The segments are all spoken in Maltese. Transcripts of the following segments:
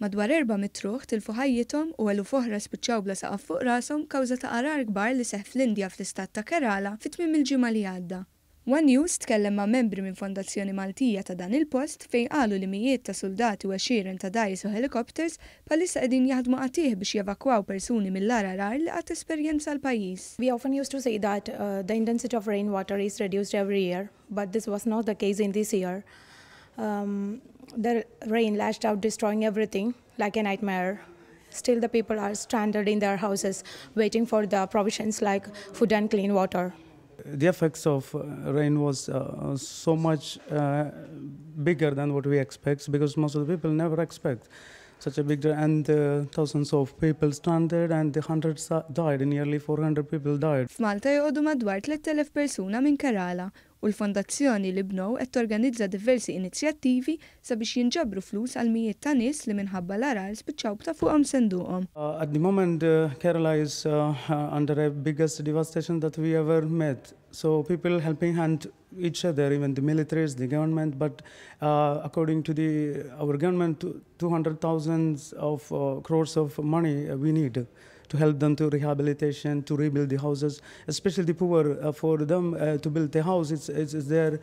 Madwar 400 ruħ tilfu ħajjithom u eluf oħra spiċċaw bla saqaf fuq rashom kawża ta' għargħar kbar li seħħ fl-Indja fl-istat ta' Kerala fi tmiem il-ġimgħa li għadda. One News tkellem ma' membri minn fondazzjoni Maltija ta' dan il-post fejn qalu li mijiet ta' suldati u għexieren ta' dgħajjes u helikopters bħalissa qegħdin jaħdmu qatigħ biex jevakwaw persuni mill-agħar għargħar li qatt esperjenza l-pajjiż. We often used to say that the intensity of rainwater is reduced every year, but this was not the case in this year. The rain lashed out, destroying everything like a nightmare. Still, the people are stranded in their houses, waiting for the provisions like food and clean water. The effects of rain was so much bigger than what we expect, because most of the people never expect such a big, and thousands of people stranded and the hundreds died, nearly 400 people died. F'Malta joqogħdu madwar 3000 persuna minn Kerala u l-fondazzjoni li bnew qed torganizza diversi inizjattivi sabiex jinġabru flus għal mijiet ta' nies li minħabba l-għargħar spiċċaw b'ta' fuqhom senduqhom. At the moment, Kerala is under a biggest devastation that we ever met. So people helping hand each other, even the militaries, the government, but according to our government, 200,000 of crores of money we need to help them to rehabilitation, to rebuild the houses, especially the poor, for them to build the house, it's their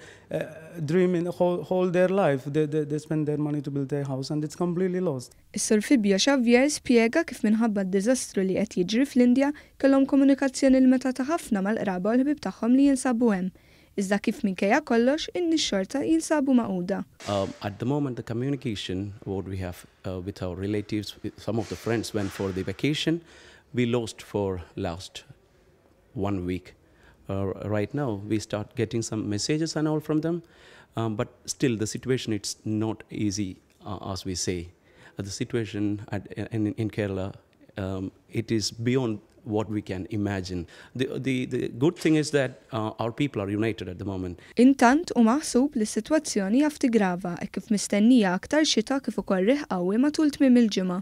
dream in whole their life. They spend their money to build their house and it's completely lost. Is-Sur Fibio Xavier spjega kif minħabba d-diżastru li qed jiġri fl-Indja kellhom komunikazzjoni limitata ħafna mal-qraba u l-ħbieb tagħhom li jinsabu hemm. Iżda kif minkejja kollox, in-nies xorta jinsabu magħquda. At the moment, the communication what we have with our relatives, with some of the friends went for the vacation, we lost for last 1 week. Right now, we start getting some messages and all from them, but still the situation, it's not easy, as we say. The situation in Kerala, it is beyond what we can imagine. The good thing is that our people are united at the moment. Intant hu maħsub li s-sitwazzjoni jaf tigrava e kif mistennija aktar xita kif ukoll riħ qawwi matul tmiem il-ġimgħa.